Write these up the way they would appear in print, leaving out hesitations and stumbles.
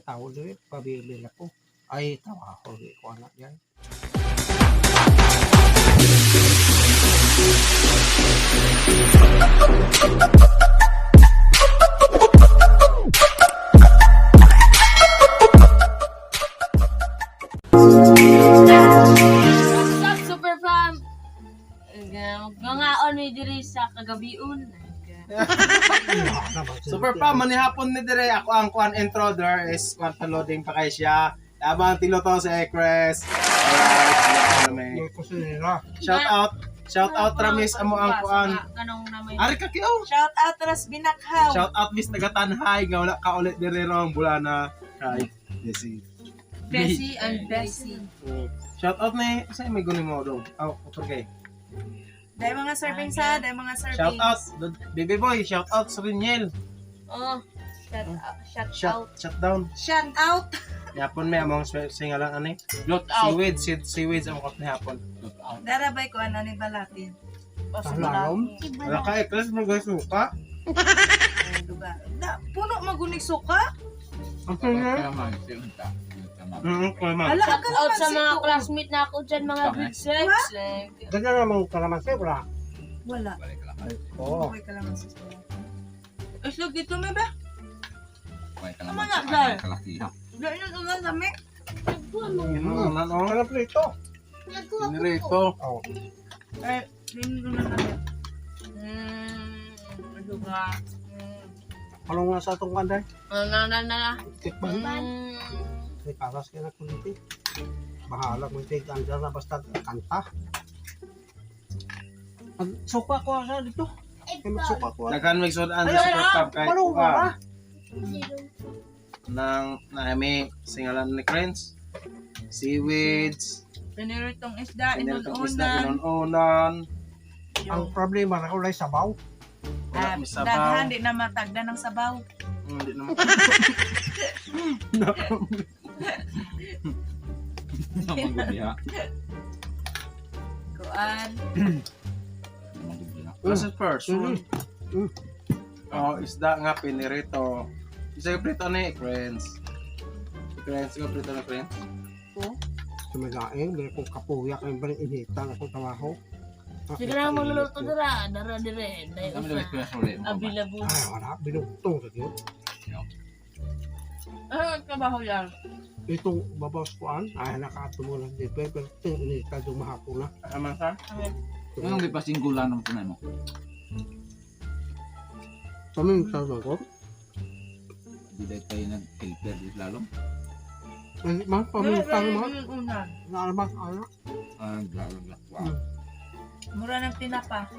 Tao diri pabili ako. Ay, trabaho di ko anak yan. What's up, Super Fam? Mangaon mi diri sa kagabiun. Super pa, manihapon ni dire ako ang kuan intro there is kuan loading pa kay siya. Abang tiloto sa Ekres. Alright, May kusinera. Shout out, shout out Ramis amo ang kuan. Kanong na may Ari ka kiyo. Shout out Ras Binakhaw. Shout out Miss Tagatanhay nga wala ka ulit dire rong bulana kay Desi. Bessie and Bessie. Shout out ni sa may guni mo dong. Oh, okay. Dahil mga servings ha, dahil mga servings. Shout out Baby boy, shout out sa Riniel. Oh, Shout out. Shout Shut out. shut down. Shout out. Yapon may among singalang ani. Lot out. Seaweed, seaweeds ang kot ni hapon. Lot out. Darabay ko ano ni Balatin. Talalom. Wala ka Ekres mo guys suka. Ay, duga. Da, puno magunig suka. Ang kusinera. Kaya man, si unta. Tama. Kuya ma'am. Ala, shout agad out naman sa si mga Tuo. classmate na ako dyan, mga grade 6. Ganyan namang kalamansi, wala. Wala. Balik lang. Oo. Okay ka lang sa suka. Islog dito may ba? Balik ka lang. Tama na, Dal. Kalakiha. Dahil yung ulan dami. Ano, ano? Ano prito? Pinirito. Oo. Ay, yun ulan dami. Duga. Ano nga sa itong kanday? Na na na na. Tikman. Mm. May karas ka na kunti. Bahala kung tig ang na basta kanta. Magsuka ko sa dito. Ay, magsuka ko. Daghan may sudan sa Ay, super pub kay Ano ba? kuan. Nang nami singalan ni Krens. Seaweeds, Piniritong isda, piniritong isda, inununan. inununan. Ang problema na kulay sabaw. Wala Ah, may sabaw. daghan, di na matagda ng sabaw. Hindi naman. Namang Kuan. Namang What's it first? Mm. Oh, isda nga pinirito. Isa yung prito ni Krens. Krens, yung prito na Krens. Sumagaing, dahil kung kapuya kayong ba rin initan akong trabaho. Sige na mo luluto dira, dara dire. Dai Kami daw usa. eskwela sa ulit. Available. Ay, wala. Binugtong sa Diyos. Ano ang trabaho yan? Itong babaw kuan, ay nakaato mo lang dito. Pero ting inita dumahapon na. Tama sa? Anong di pa singgulan ng tunay mo? Paminsan ko. Di dahil tayo nag-filter di lalong. Ay, ma, paminsan mo. Inununan. Naalabas, ano? Ah, lalong lang. Wow. Mura ng tinapa.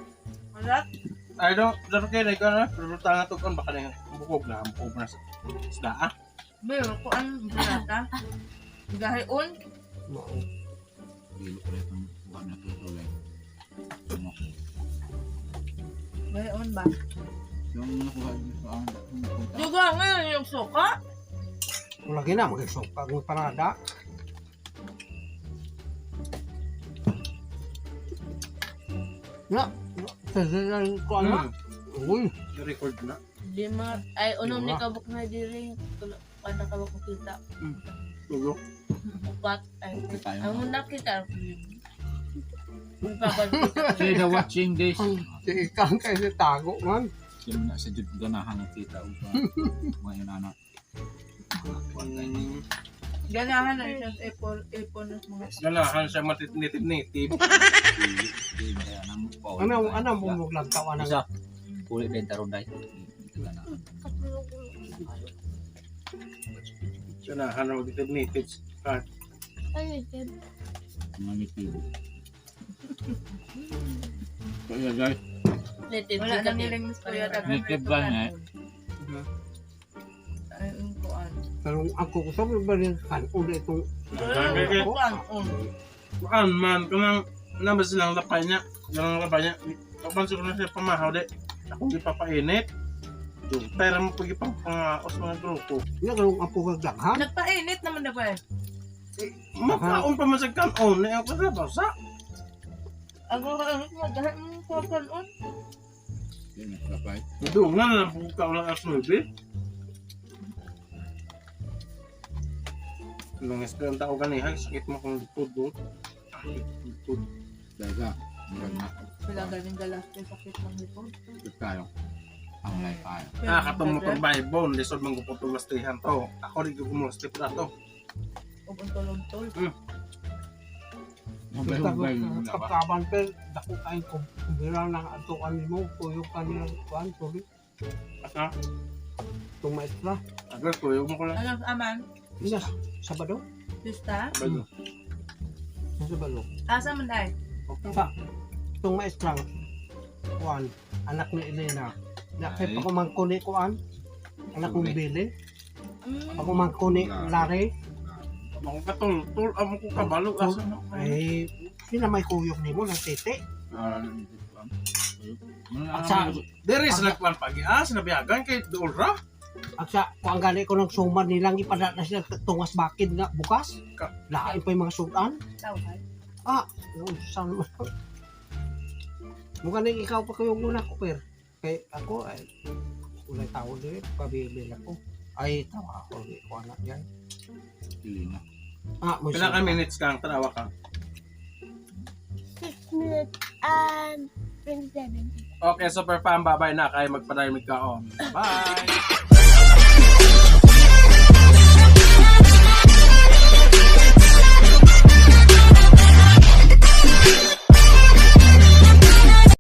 Wala? I don't, dapat kayo na na, pero tanga to kan baka na yung bukog na sa isda ah. Meron ko ang bulata. Gahion. Mao. Dili ko rin itong buwan na tutuloy. Ano? Gahion ba? Yung nakuha niyo sa ang punta. Duga ngayon yung suka. Lagi na, mag-suka ng parada. Na, sasilan ko ano? Uy, Record na. Lima ay unom ni Lima. kabuk na diri. Tulo kada kabuk kita. Tulo. Upat ay Tayo. ang una kita. Ipabal kita. See the watching this. ang tiikang kayo sa tago man. Yung na sa jud ganahan ng tita o pa. Mga yun anak. Ganahan na siya sa ipon, ipon ng mga Ganahan siya matitnitip-nitip. Ano, ano, bumuglag tawa ng Isa. Kulit din taron dai. Ganahan. Ganahan na magtitip-nitip. Ah, Ay, dead. Mga ngipin. Kaya guys, Native Wala nang niling mas kuya. Native ba niya? Ay, yung kuan.. Pero ang kukusog ba rin kanon itong Kuan, on. Kuan man, kanang nabas silang lapay niya. Ganang lapay niya. Kapan siguro na siya pamahaw di. Akong gipapainit. Pero mo pag ipapangaos mga grupo. Nga ganun ang pugagdaghan. Nagpainit naman na ba eh. Makaon pa man sa kanon. Eh, ako sa basa. Ako ka ano, magahan mo kuan on. Yun ang kapay. Dungan na lang po ka ulang alas 9. Nung esperanta ko ganiha, sakit mo kung likod do. Likod. Daga. Murag na. Sila galing galas kay sakit ng likod. Ikot tayo. Ang life tayo. Ah, katong motor bone, lisod man gupot lastihan to. Ako rin gumulasti pa to. Ug ang tulog-tulog. Hubay-hubay mo na ba? Kapkaban pero dako kayo kumbira lang ato kanimo kuyo kanila kuan, sorry. Asa? Itong maestra. Agar kuyo mo ko lang. Ano aman? Ina, Sabado? Pista? Sabado. Sa Sabado. Asa man dai? Sa itong maestra kuan, anak ni Elena. Na kay Ay. pakumangko ni kuan, anak ni Sorry. Billy, pakumangko ni Larry. Larry. Ako katultul, amo ko kabalo asa na. Ay, sila may kuyog nimo ng tete. Ah, At sa Dere sa nagkuan pagi ah, sinabihagan kay dool ra. At sa kuan gani ko ng suman nilang ipada na sila tungas bakid nga bukas. Lain pa yung mga sudan. Tawad. Ah, saan mo? Mukha na ikaw pa kayong muna ko, per. Kay ako, ay, ulay tao din, pabibil ako. Ay, tawa ako, hindi ko anak yan. Ilina. Ah, mo Pila ka minutes kang tanawa ka. 6 minutes and 27. Okay, super fam, bye-bye na kay magpadayon kaon. Bye.